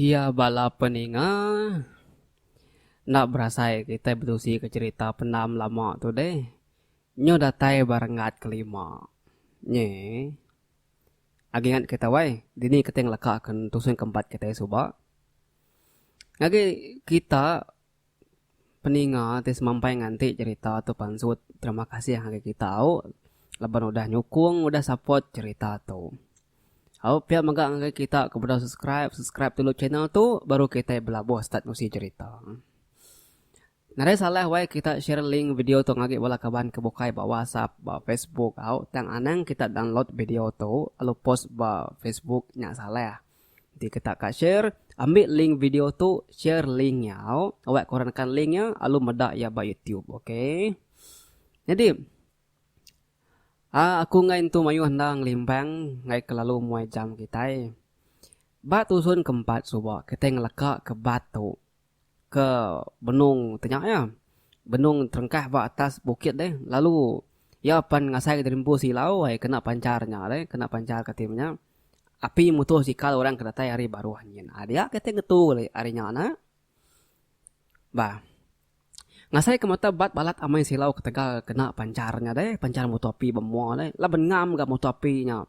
Iya bala peninga enda berasai kitai betusi ke cherita pendam lama tu deh. Nyu datai ba renggat kelima. Nyi. Agi ngat kita wai dini kitai ngeleka ke tusun keempat kitai suba. Ngagai kita peninga ti semampai nganti cherita tu pansut terima kasih ngagai kita au laban udah nyukung udah support cherita tu. Au pia mega ngagai kita ke bedau subscribe, subscribe dulu channel tu baru kitai belabuh start ngusi cherita. Nadai salah wai kita share link video tu ngagi bala kaban ke bukai ba whatsapp ba facebook au tang anang kita download video tu lalu post ba facebook nya salah. Enti kita ka share ambi link video tu share link nya au awak ke orang nekan link nya lalu meda iya ba youtube ok. Nyadi aaa aku enggai entu mayuh enda ngelimpang enggai kelalu muai jam kitai. Ba tusun ke empat suba kitai ngeleka ke bat tu. Ke benung tenya iya benung terengkah ba atas bukit deh lalu iya pan ngasai ke diri empu silau ai kena panchar nya deh kena panchar ke ti nya api mutosikal orang ke datai ari baruh nyin. Aa dia ke ti ngetu ari nya ne. Bah ngasai ke mata bat balat amai silau ketegal kena panchar nya deh panchar muto api ba mua deh laban ngam ga muto api nya.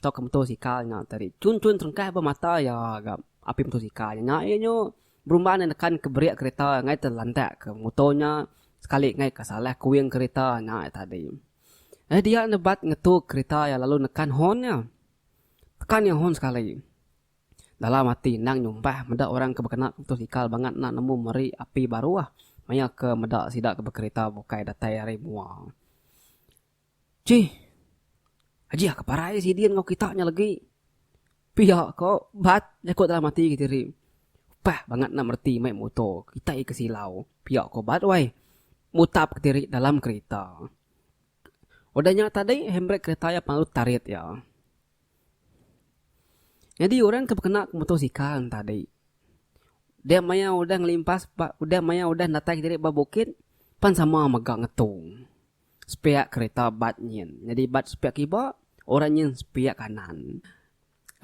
Tauka mutosikal nya tadi. Chun chun terengkah ba mata iya ga api mutosikal nya. Nya iya nyu berumban iya nekan ke brek kereta ngai te lantak ke muto nya sekali ngai ke salah kuing kereta nya tadi. Eh dia nebat ngetu kereta iya lalu nekan hon iya. Tekan iya hon sekali. Dalam ati endang nyumpah meda orang ke bekena mutosikal bangat enda nemu meri api baruh maya ke meda sida ke bekereta bukai datai ari mua. Chih. Ajih ke parai sidin enggau kita nya legi. Pia ko Bat jaku dalam ati kediri. Upah bangat enda mereti mai muto kitai ke silau. Pia ko Bat wai mutap kediri dalam kerita. Udah nya tadi handbrake kerita iya pelalu tarit iya. Nyadi orang ke bekena motosikal ne tadi dia maya udah ngelimpas ba udah maya udah natai kediri ba bukit pan sama mega ngetu. Sepiak kereta bat nyin. Nyadi bat sepiak kiba, orang nyin sepiak kanan.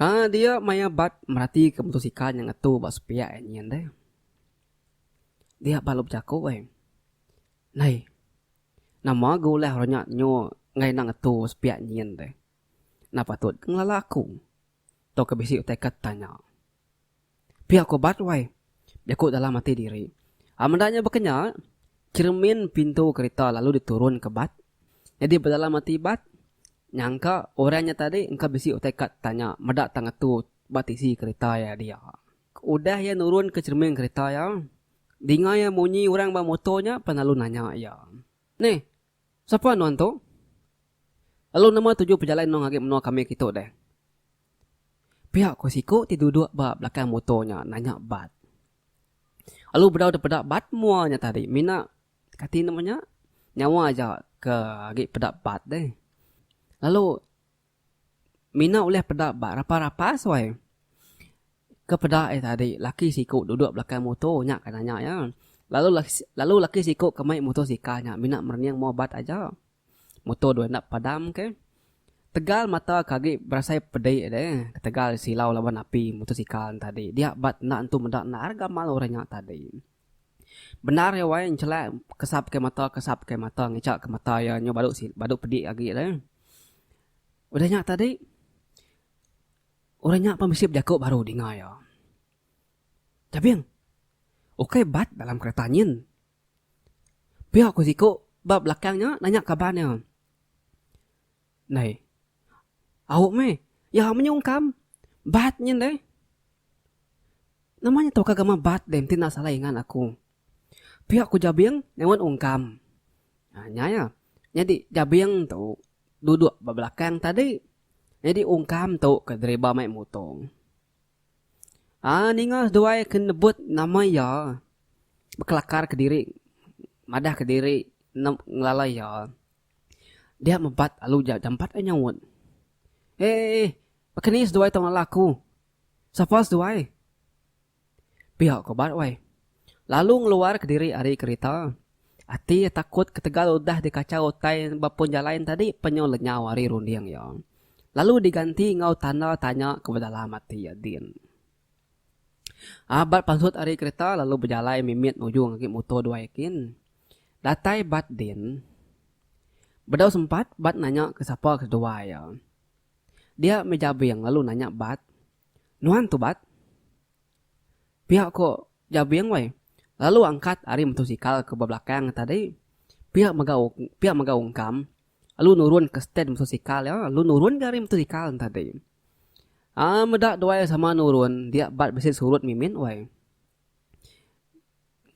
Haa dia maya bat merati ke motosikal nya ngetu ba sepiak iya nyin deh. Dia balu bejaku ai. Nai. Nama ga ulah orang nya nyu enggai enda ngetu sepiak nyin deh. Enda patut ke ngelala aku. Tauka bisi utai ke tanya. Pia ko Bat wai, jaku dalam ati diri. A meda nya baka nya, cheremin pintu kerita lalu diturun ke Bat. Nyadi ba dalam ati Bat, nyangka orang nya tadi engka bisi utai ka tanya meda tang ngetu ba tisi kerita iya dia. Udah iya nurun ke cheremin kerita iya, dinga iya munyi orang ba moto nya pan lalu nanya iya. Neh, sapa nuan tu? Lalu nama tuju pejalai nuan agi menua kami kitu deh? Pia ko siku ti duduk ba belakang moto nya nanya Bat. Lalu bedau dipeda Bat mua nya tadi mina kati nama nya nyawa aja ke agi peda Bat deh. Lalu mina ulih peda Bat rapas rapas wai. Ke peda iya tadi laki siku duduk belakang moto nya ke nanya iya. Lalu lalu laki siku ke mai motosikal nya mina merening mua Bat aja. Muto dua enda padam ke. Tegal mata ke agi berasai pedi deh ketegal silau laban api mutosikal ne tadi dia bat enda entu meda endar gamal orang nya tadi. Bendar iya wai enchelak kesap ke mata kesap ke mata ngicha ke mata iya nyu badu badu pedi agi deh. Udah nya tadi orang nya pun bisi bejaku baru dinga iya. Jabing ukai bat dalam kereta nyin. Pia ku siku ba belakang nya nanya kaban iya. Ndai. Au meh, iya menyungkam bat nyin deh. Nama nya tauka gama bat deh enti enda salah ingat aku. Pia ku Jabing nyaut ungkam. Nya iya. Nyadi Jabing tu duduk ba belakang tadi. Nyadi ungkam tu ke deriba mai muto. Aa ninga seduai ke nyebut nama iya bekelakar kediri madah kediri ngelala iya dia mebat lalu jampat ai nyaut. Eeh baka ni seduai tau ngelala aku sapa seduai? Pia ko Bat wai lalu ngeluar kediri ari kerita. Ati iya takut ketegal udah dikachau utai ba pun jalai ne tadi penyau lenyau ari runding iya. Lalu diganti enggau tanda tanya ke bedalam ati iya din. Abat pansut ari kereta lalu bejalai mimit nuju agi muto duai kin. Datai bat din. Bedau sempat bat nanya ke sapa ke seduai iya. Dia meh Jabing lalu nanya Bat, Nuan tu Bat? Pia ko Jabing weh lalu angkat ari motosikal ke ba belakang tadi. Pia mega pia mega ungkam lalu nurun ke stand motosikal iya lalu nurun ga ari motosikal tadi. Aa meda duai sama nurun dia bat bisi surut mimit weh.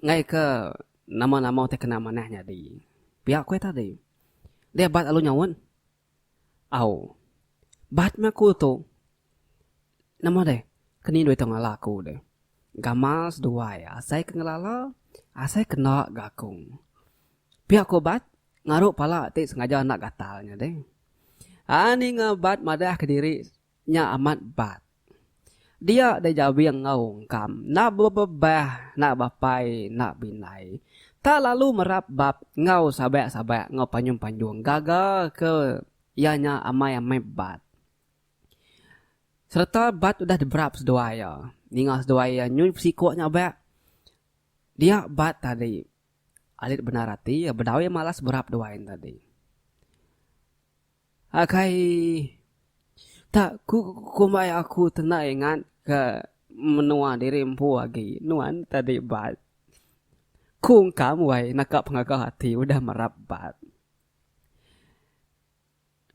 Enggai ke nama-nama utai kena manah nyadi. Pia ku iya tadi. Dia bat lalu nyaut. Au. Bat meh aku tu. Nama deh, keni duit tu ngelala aku deh. Gamal seduai asai ke ngelala, asai ke enda ga aku. Pia ku Bat, ngaru pala ti sengaja enda gatal nya deh. Aa ninga Bat madah kediri Nya amat bat. Dia deh jawing enggau ungkam enda bebebah enda bapai enda bindai. Tak lalu merap bap enggau sabak-sabak enggau panjung-panjung gaga ke iya nya amai-amai bat. Sereta bat udah diberap seduai iya. Ninga seduai iya nyun pesiko nya bak. Dia bat tadi alit bendar ati iya bedau iya malas berap duai ne tadi. Akai tak ku kumbai aku tenda ingat ke menua diri empu agi nuan tadi bat. Ku engkam wai naka pengaga ati udah merap bat.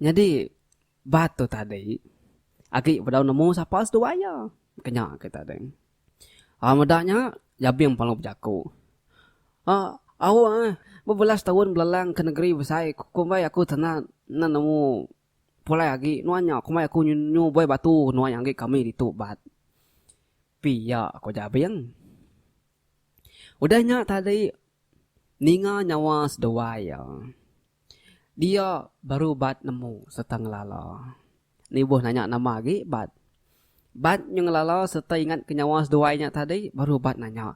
Nyadi bat tu tadi agi bedau nemu sapa seduai iya kenya ke tadi. Aaa meda nya Jabing pelalu bejaku. Aaa au ah bebelas taun belelang ke negeri besai kumbai aku tena enda nemu pulai agi nuan nya kumbai aku nyu buai batu nuan nya agi kami ditu bat. Pia ko Jabing. Udah nya tadi ninga nyawa seduai iya. Dia baru bat nemu sereta ngelala. Nibuh nanya nama agi bat. Bat nyu ngelala sereta ingat ke nyawa seduai nya tadi baru bat nanya.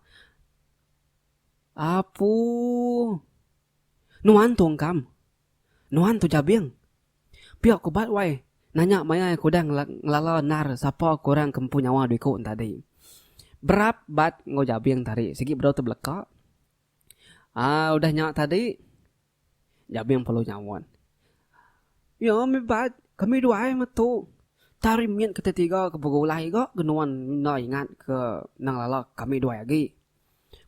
Apuu. Nuan tu engkam. Nuan tu jabing. Pia ku bat wai nanya maya ke udah ngelala endar sapa ke orang ke empu nyawa dua iku ne tadi. Berap bat enggau jabing tadi sigi bedau tebeleka. Aaa udah nya tadi Jabing perlu nyaut. Ya meh bat kami duai metu tari mit ke tiga ke begulai ga ke nuan enda ingat ke nang lala kami duai agi.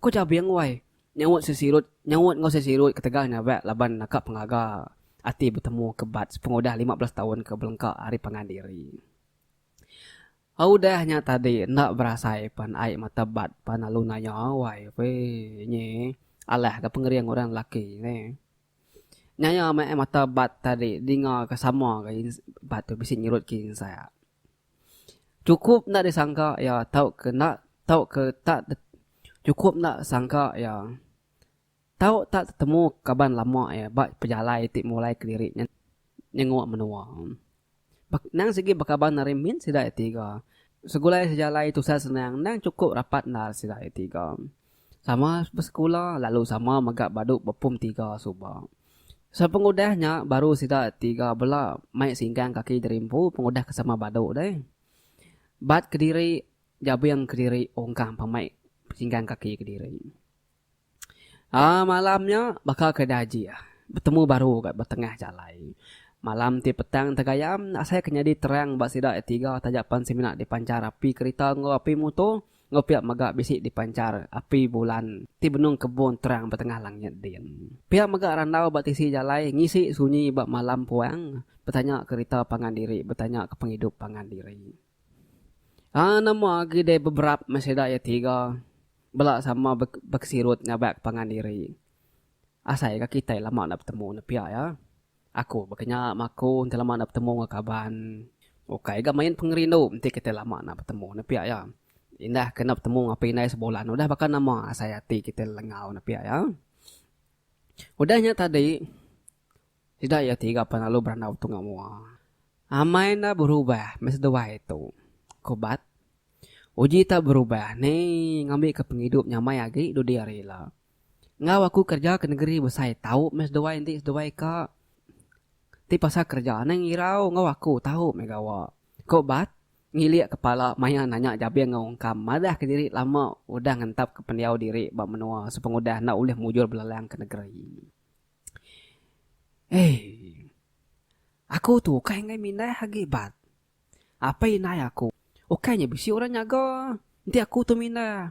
Ku Jabing wai nyaut sesirut nyaut enggau sesirut ketegal nyabak laban naka pengaga ati betemu ke bat sepengudah 15 taun ke belengka ari pangan diri. Udah nya tadi enda berasai pan ai mata bat pan lalu naya wai weh nyi alah ga pengering orang lelaki neh. Nyaya meh ai mata bat tadi dinga ka sama ga bat tu bisi nyerut ke insak. Chukup enda disangka iya tauka enda tauka tak chukup enda sangka iya. Tau tak tetemu kaban lama iya ba pejalai ti mulai kediri nyenguk menua. Endang sigi bekaban ari min sida iya tiga. Segulai sejalai tusah senang endang chukup rapat endar sida iya tiga. Sama besekula lalu sama mega badu bepum tiga suba. Sepengudah nya baru sida tiga bela mai singkang kaki diri empu pengudah ke sama badu deh. Bat kediri jabing kediri ungkang pemai singkang kaki kediri. Aa malam nya baka ke dajih betemu baru ga ba tengah jalai. Malam ti petang tegayam asai ke nyadi terang ba sida tiga taja pan semina dipanchar api kerita enggau api muto enggau pia mega bisi dipanchar api bulan ti benung kebun terang ba tengah langit din. Pia mega randau ba tisi jalai ngisi sunyi ba malam puang betanya kerita pangan diri betanya ke pengidup pangan diri. Aa nama agi deh beberap meh sida iya tiga bela sama bekesirut ngabak pangan diri. Asai ga kitai lama enda betemu ne pia iya. Aku baka nya maku enti lama enda betemu enggau kaban. Ukai ga main pengerindu enti kitai lama enda betemu ne pia iya. Indah ke enda betemu enggau apai indai sebulan udah baka nama asai ati kitai lelengau ne pia iya. Udah nya tadi. Sida iya tiga pan lalu berandau tunga mua. Amai enda berubah meh seduai tu, ku Bat. Uji tak berubah ni ngambika pengidup nyamai agi dudi hari ila. Enggau aku kereja ke negeri besai tau meh seduai enti seduai ka. Ti pasal kereja anang irau enggau aku tau meh gawa, ku Bat. Ngilik kepala maya nanya Jabing enggau Ungkam madah ke diri lama udah ngentap ke pendiau diri ba menua sepengudah enda ulih mujur belelang ke negeri. Eii. Aku tu ukai enggai mindah agi bat. Apai indai aku ukai nya bisi orang nyaga enti aku tu mindah.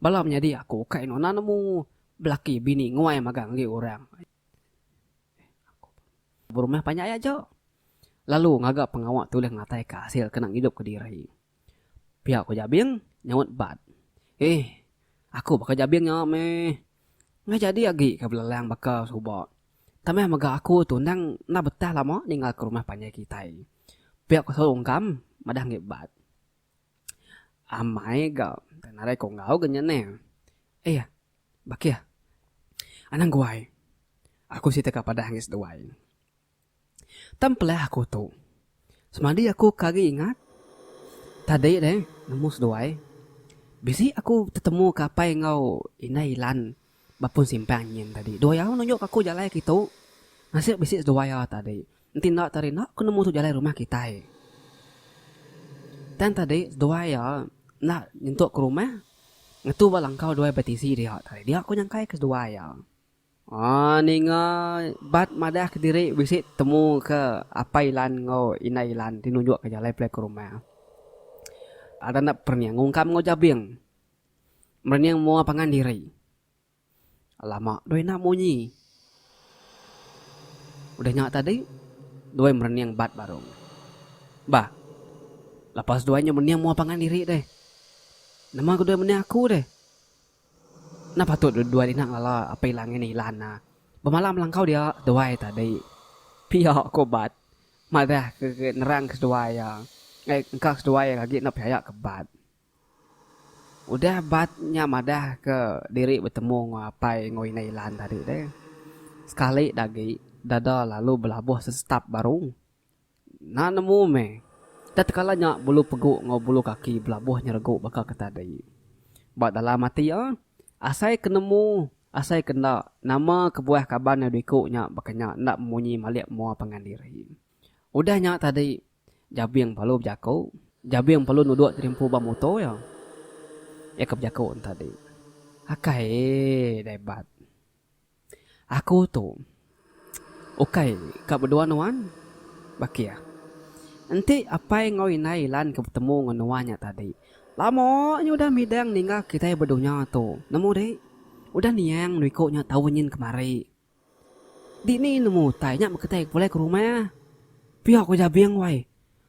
Bala menyadi aku ukai nona nemu belaki bini nguai magang agi orang. Berumah panjai aja lalu ngaga pengawa ti ulih ngenataika asil kena ngidupka diri. Pia ku Jabing nyaut Bat. Eh, aku baka Jabing nya meh. Enggai jadi agi ka belelang baka suba. Tambah mega aku tu endang enda betah lama ninggalka rumah panjai kitai. Pia ku saut Ungkam madah enggi Bat. Amai ga nadai ku enggau ga nya neh. Eh, Bakih. Anang guai. Aku siti ka padah enggi seduai. Tang pelah aku tu. Semadi aku ke agi ingat. Tadi deh nemu seduai. Bisi aku tetemu ke apai enggau indai Ilan ba pun simpang nyin tadi. Dua iya nunjuk ke aku jalai kitu. Nasib bisi seduai iya tadi. Enti enda tadi enda ku nemu tu jalai rumah kitai. Tang tadi seduai iya enda nyentuk ke rumah ngetu ba langkau duai ba tisi dia tadi. Dia ku nyangkai ke seduai iya. Aaa ninga bat madah kediri bisi temu ke apai Ilan enggau indai Ilan ti nunjuk ke jalai pulai ke rumah. Ada enda perening ngungkap enggau jabing. Merening mua pangan diri. Lama doi enda munyi. Udah nya tadi, doi merening bat baru. Bah, lepas doi nya mening mua pangan diri deh. Nama ke doi mening aku deh. Enda patut doi ina ngelala apai Ilan ngini Ilan ne. Bemalam langkau dia duai tadi. Pia ko bat madah ke nerang ke seduai iya. Engka seduai agi enda pechaya ke bat. Udah bat nya madah ke diri betemu enggau apai enggau indai Ilan tadi deh. Sekali da agi dada lalu belabuh sesitap baru. Enda nemu meh. Enda tekala nya bulu pegu enggau bulu kaki belabuh nyeregu baka ke tadi. Ba dalam ati iya, asai ke nemu, asai ke enda nama kebuah kaban iya diku nya baka nya enda memunyi malik mua pangan diri. Udah nya tadi Jabing perlu bejaku. Jabing perlu nuduk terimpu ba muto iya. Iya ke bejaku enti tadi. Akai dai bat. Aku tu ukai ka bedua nuan bakih. Enti apai enggau indai Ilan ke betemu enggau nuan nya tadi, lama nya udah midang ninggal kitai ba dunya tu. Nemu dik? Udah niang iku nya taun nyin kemari. Dini nemu utai nya beketai pulai ke rumah. Pia ku Jabing wai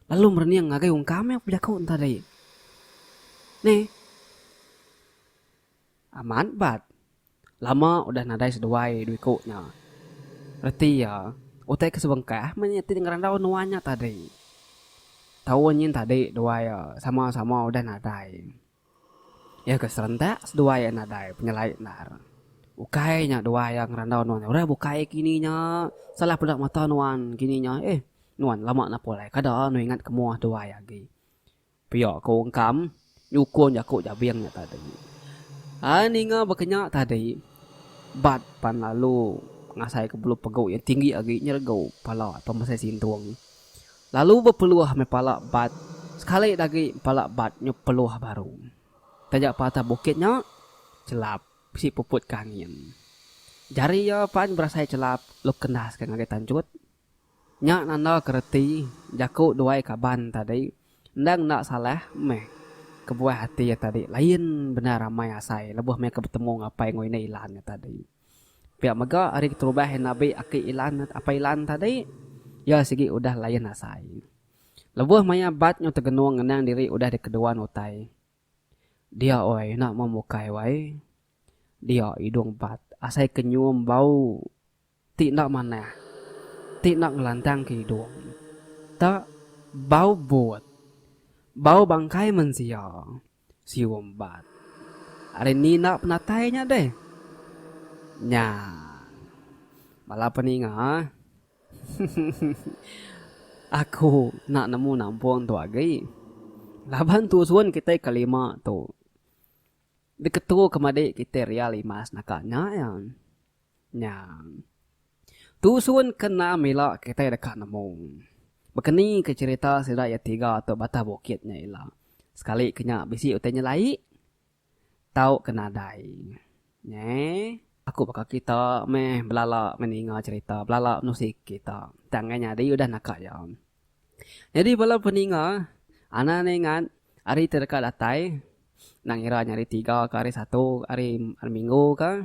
lalu merening ngagai ungkam iya bejaku enta dei. Neh. Amat bat. Lama udah nadai seduai dua iku nya. Reti iya utai ke sebengkah meh nya ti ngerandau nuan nya tadi. Taun nyin tadi duai iya sama-sama udah nadai. Iya ke serentak seduai iya nadai penyelai endar. Ukai nya duai iya ngerandau nuan orang bukai kini nya salah peda mata nuan kini nya eh nuan lama enda pulai kada nuan ingat ke mua duai agi. Pia ko Ungkam nyukung jaku Jabing nya tadi. Ai ninga baka nya tadi Bat pan lalu ngasai ke bulu pegu iya tinggi agi nyeregu pala pemesai sintung. Lalu bepeluh meh pala bat sekali da agi pala bat nyu peluh baru. Taja pa atas bukit nya chelap bisi puput ke angin. Jari iya pan berasai chelap lalu kendas ke ngagai tanchut. Nya nanda ke reti jaku duai kaban tadi endang enda salah meh kebuah ati iya tadi lain bendar amai asai lebuh meh ke betemu enggau apai enggau indai Ilan nya tadi. Pia mega ari keterubah iya nabi aki Ilan apai Ilan tadi, iya sigi udah lain asai. Lebuh maya bat nyu tegenung ngenang diri udah dikeduan utai. Dia oi enda memukai wai. Dia idung bat asai ke nyium bau ti enda manah, ti enda ngelantangka idung. Tak bau but. Bau bangkai mensia. Sium bat. Ari ni enda penatai nya deh. Nya. Bala peninga. Aku enda nemu nampung tu agi. Laban tusun kitai ke lima tu. Diketu ke madi kitai ria limas naka nya iya. Nya. Tusun ke enam ila kitai deka nemu. Bekeni ke cherita sida iya tiga tu batah bukit nya ila. Sekali ke nya bisi utai nyelai tau ke nadai. Nyeh. Aku baka kita meh belala meh ninga cherita belala menusi kita. Tang enggai nyadi udah naka iya. Nyadi bala peninga anang ingat hari ti deka datai enda ngira nya hari tiga ka hari satu hari minggu ka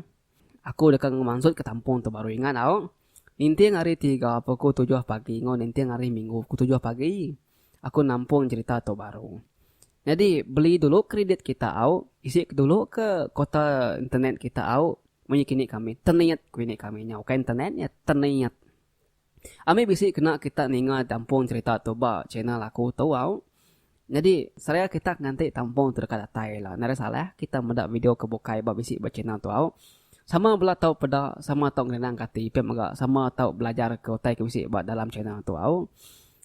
aku deka ngemansut ka tampung tu baru ingat au. Ninting hari tiga pukul tujuh pagi enggau ninting hari minggu pukul tujuh pagi aku nampung cherita tu baru. Nyadi beli dulu kredit kita au isi dulu ke kuota internet kita au munyi kini kami tenit ku ini kami nya ukai internet nya tenit. Ami bisi kena kita ninga tampung cherita tu ba channel aku tu au. Nyadi seraya kita nganti tampung tu deka datai ila nadai salah kita meda video ke bukai ba bisi ba channel tu au. Sama bela tau peda sama tau ngerenang ke ati pia mega sama tau belajar ke utai ke bisi ba dalam channel tu au.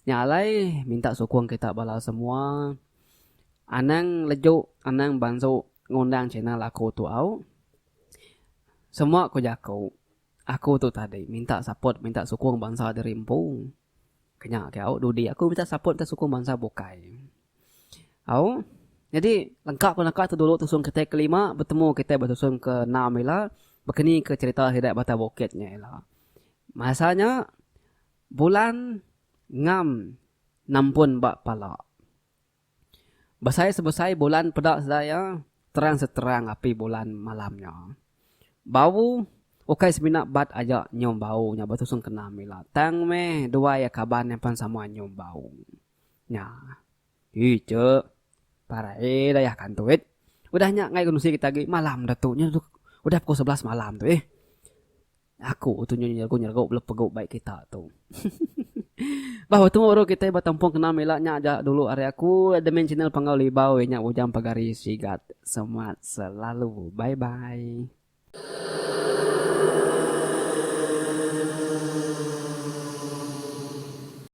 Nya alai minta sukung kita bala semua anang leju anang bansu ngundang channel aku tu au. Semua ku jaku. Aku tu tadi minta support minta sukung bansa diri empu. Kenya ke au dudi aku minta support minta sukung bansa bukai. Au nyadi lengka ku naka tu dulu tusun kitai ke lima betemu kitai ba tusun ke enam ila bekeni ke cherita sida batang bukit nya ila. Masa nya bulan ngam nampun ba pala. Besai sebesai bulan peda sida iya, terang seterang api bulan malam nya. Bau ukai semina bat aja nyium bau nya betusung kena mila tang meh duai iya kaban iya pan sama nyium bau nya. Ii che parai dayah kantuit. Udah nya ngai nusi kita agi malam dah tu nya udah pukul sebelas malam tu ih. Aku tu nyu nyeregu nyeregu bela pegu bai kita tu. Bah betemu baru kitai ba tampung kena mila nya aja dulu ari aku admin channel Panggau Libau iya nya Bujang Pegari Sigat. Semat selalu. Bye bye.